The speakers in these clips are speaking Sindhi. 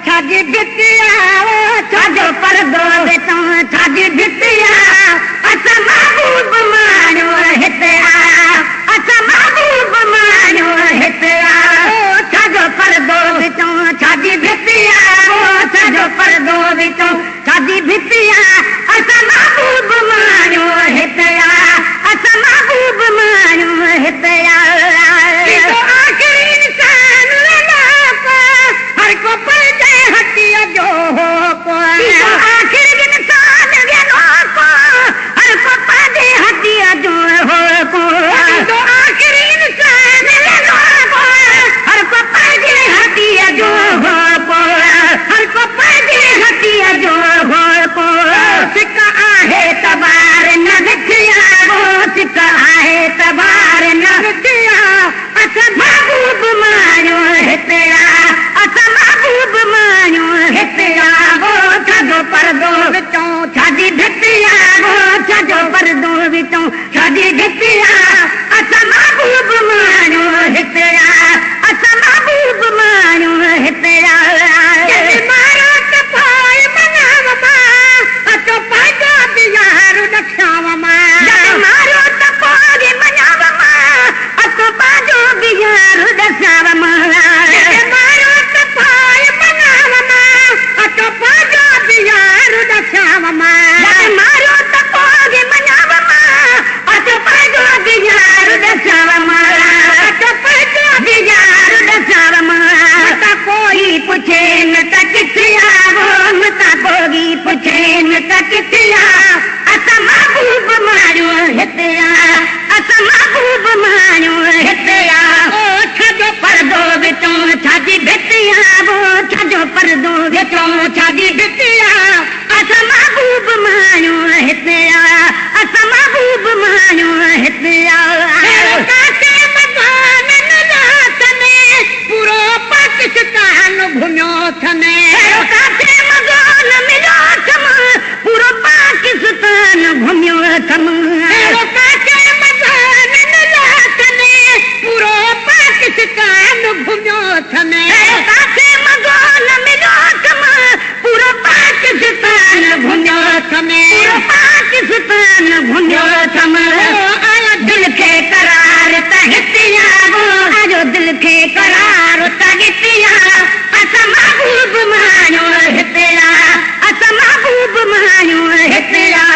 ڇا جي ڀت آ، ڇا جو پردو وچون ڇا جي ڀت آ، اسان محبوب ماڻيو هت آ، اسان محبوب ماڻيو هت آ، ڇا جو پردو وچون ڇا جي ڀت آ، ڇا جو پردو وچون ڇا جي ڀت آ، اسان محبوب ماڻيو هت آ، اسان محبوب ماڻيو هت آ. ايندو آخر انسان ويندو هر ڪو پنهنجي هٽيء جو هوڪو. ايندو آخر انسان ويندو هر ڪو پنهنجي هٽيء جو هوڪو. ايندو آخر انسان ويندو هر ڪو پنهنجي هٽيء جو هوڪو، هر ڪو پنهنجي هٽيء جو هوڪو. سڪ آهي ته وار نه وکيا، سڪ آهي ته وار نه وکيا، اسان محبوب ماڻيو هت آ، اسان محبوب ماڻيو هت آ. ڇا جو پردو وچون ڇا جي ڀت آ، ڇا جو پردو وچون ڇا جي ڀت آ، اسان محبوب ماڻيو هت آ، اسان محبوب ماڻيو هت آ. جڏهن مارو ته پوءِ مڃان مان، اچو پنهنجو به يار ڏکيان مان. جڏهن مارو ته پوءِ مڃان مان، اچو پنهنجو به يار ڏسان مان. جڏهن مارو ته پوءِ مڃان مان، اچو پنهنجو به يار ڏسان مان. جڏهن مارو ته پوءِ مڃان مان، اچو پنهنجو به يار ڏسان مان. اچو پنهنجو به يار ڏسان مان. متان ڪوئي پڇي نه ته ڪٿي آ، متان ڪوئي پڇي نه ته ڪٿي آ، اسان محبوب ماڻيو هتي آ، اسان محبوب ماڻيو هتي آ. ڇا جو پردو وچون ڇا جي ڀت آ، ڇا جو پردو وچون ڇا جي ڀت آ، اسان محبوب ماڻيو هتي آ، اسان محبوب ماڻيو هتي آ. ڪاٿي مگان ۾ پورو پاڪستان گهميو اٿم. ڪاٿي مگان مليو اٿم، پورو پاڪستان گهميو اٿم. ڪاٿي مگان ۾ پورو پاڪستان گهميو اٿم. ڪاٿي مگان مليو اٿم، پورو پاڪستان گهميو اٿم، پورو پاڪستان گهميو اٿم. آيو دل کي قرار ته هتي آ، آيو دل کي قرار ته هتي آ، اسان محبوب ماڻيو هتي آ، اسان محبوب ماڻيو هتي آ.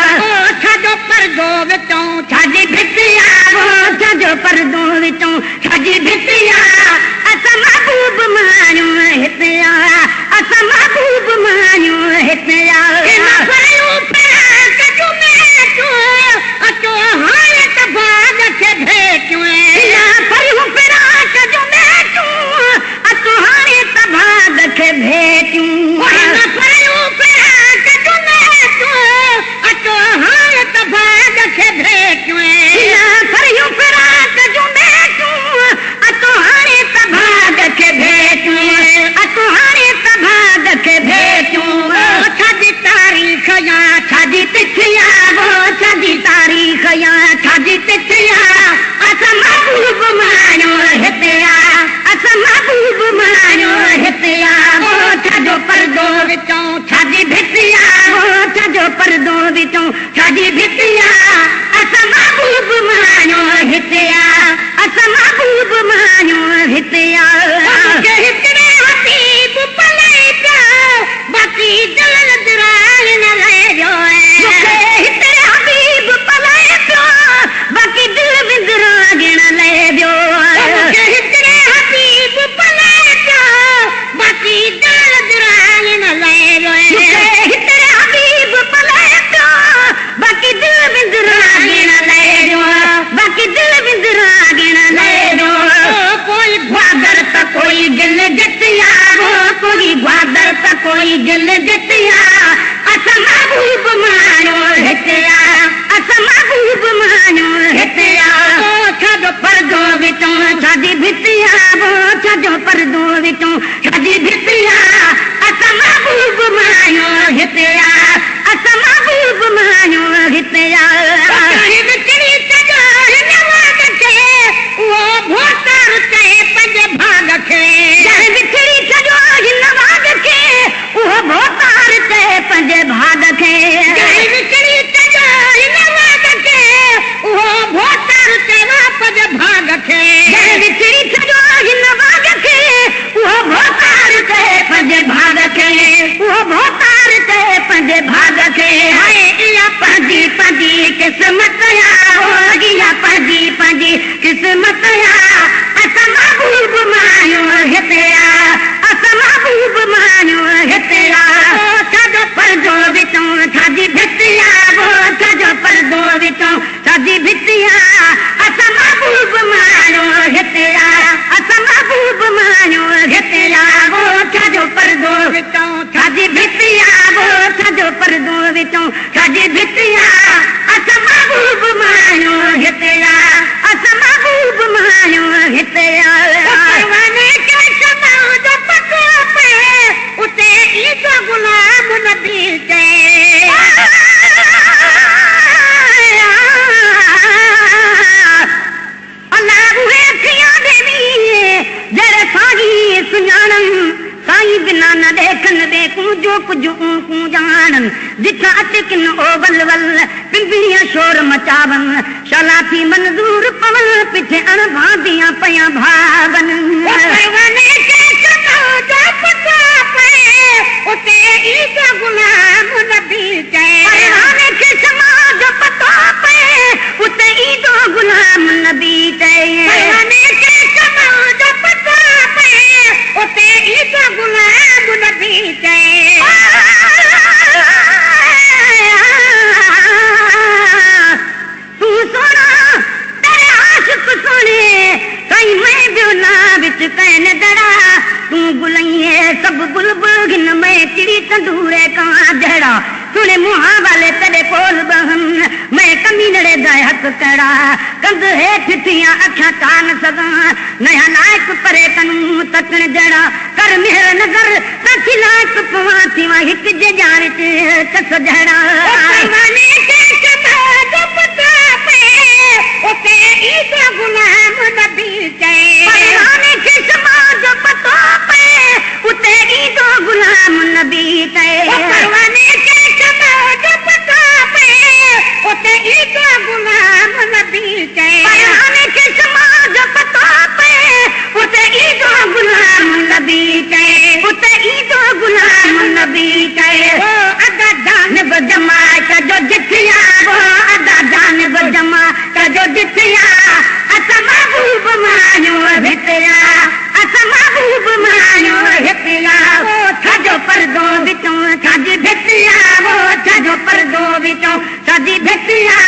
ڇا جو پردو وچون ڇا جي ڀت آ، ڇا جو پردو وچون ڇا جي ڀت آ، اسان محبوب ماڻيو هتي آ، اسان محبوب ماڻيو هتي آ. فريون فراق جون ميچون، اچو هاڻي ته باغ کي ڀيٽيون. فريون فراق جون ميچون، اچو هاڻي ته باغ کي ڀيٽيون. فريون فراق جون ميچون، اچو هاڻي ته باغ کي ڀيٽيون. فريون فراق جون ميچون، اچو هاڻي ته باغ کي ڀيٽيون، اچو هاڻي ته باغ کي ڀيٽيون. ڇا جي تاريخ يا ڇا جي تٿ آ، ڇا جي تاريخ يا ڇا جي تٿ آ، اسان محبوب ماڻيو هتي آ، اسان محبوب ماڻيو هتي آ. ڇا جو پردو وچون ڇا جي ڀت آ، ڇا جو پردو وچون ڇا جي ڀت آ، اسان محبوب ماڻيو هتي آ، اسان محبوب ماڻيو هتي آ. مون کي هڪڙي حبيب پلئي پيو، باقي دل وندرائڻ نه لهي ويو. مون کي هڪڙي حبيب پلئي پيو، باقي دل وندرائڻ لهي ويو. مون کي هڪڙي حبيب پلئي پيو، باقي دل وندرائڻ نه لهي ويو. مون کي هڪڙي حبيب پلئي پيو، باقي دل وندرائڻ لهي ويو، باقي دل وندرائڻ لهي ويو. ڪوئي گوادر ته ڪوئي گل جتيا، ڪوئي گوادر ته ڪوئي گل جتيا، اسان محبوب ماڻيو هتي آ، اسان محبوب ماڻيو هتي آ. ڇا جو پردو وچون ڇا جي ڀت آ، ڇا جو پردو وچون ڇا جي ڀت آ، اسان محبوب ماڻيو هتي آ، اسان محبوب ماڻيو هتي آ. وچڙي ڇڏيو هن واڳ کي، اهو ڀوتار چئي پنهنجي ڀاڳ کي. جنهن وڇڙي ڇڏيو هن واڳ کي، قسمت آ، اها پنهنجي پنهنجي قسمت آ. اسان محبوب ماڻهو هتي آ، اسان محبوب ماڻهو هتي آ. ڇا جو پردو وچون ڇا جي ڀت آ، ڇا جو پردو وچون ڇا جي ڀت آ. اسان محبوب ماڻهو هتي آ، اسان محبوب ماڻهو هتي آ. ڇا جو پردو وچون ڇا جي ڀت آ، ڇا جو پردو وچون ڇا جي ڀت آ. اسان محبوب ماڻهو هتي آ، اسان محبوب ماڻهو هتي آ. پرواني کي شمع جو پتو پئي، اتي ايندو غلام نبي چئي. الله اهي اکيان ڏيوي جهڙي سائين سڃاڻن، سائين بنا نه ڏيکن ٻئي ڪون جو ڪجهه اون ڄاڻن. جٿان اٽڪن او ول ول پنبڻيان شور مچاون، شالا ٿي منظور پون پڇي اڻ ڀانديان پيان ڀاون. پرواني کي شمع جو پتو پئي، اتي ايندو غلام نبي چئي. پرواني کي شمع جو پتو پئي، اتي ايندو غلام نبي چئي. پرواني کي شمع جو پتو پئي، اتي ايندو غلام نبي چئي. تون سونا تيري عاشق سونے، سائين میں ٻيو نا وچ ڪين دڙا. تون گلئي سڀ بلبل گهن میں چڙي تندوري ڪان جهڙا. سڻي منهن والي تڏي ڪول بهن، میں ڪمينڙي دائي هٿ ڪهڙا. ڪنڌ هيٺ ٿيان اکيان ڪان سگهان، نيا لائق پري ڪنون تڪڻ جهڙا. ڪر مهر نظر تان لائق پوان ٿيان هڪ جي ڄاڻ چس جهڙا. پرواني کي شمع جو پتو پئي، اتي ايندو غلام نبي چئي. پرواني کي شمع جو پتو پئي، اتي ايندو غلام نبي چئي. پرواني کي شمع جو پتو پئي، اتي ايندو غلام نبي چئي. پرواني کي شمع جو پتو پئي، اتي ايندو غلام نبي چئي. اتي ايندو غلام نبي چئي. او ادا جانب جماعت جو جٿيا، ادا جانب جماعت جو جٿيا. اسان محبوب ماڻهو هتي آ، اسان محبوب ماڻهو هتي آ. ڇا جو پردو وچون ڇا جي ڀت آ، ڇا جو پردو وچون ڇا جي ڀت آ.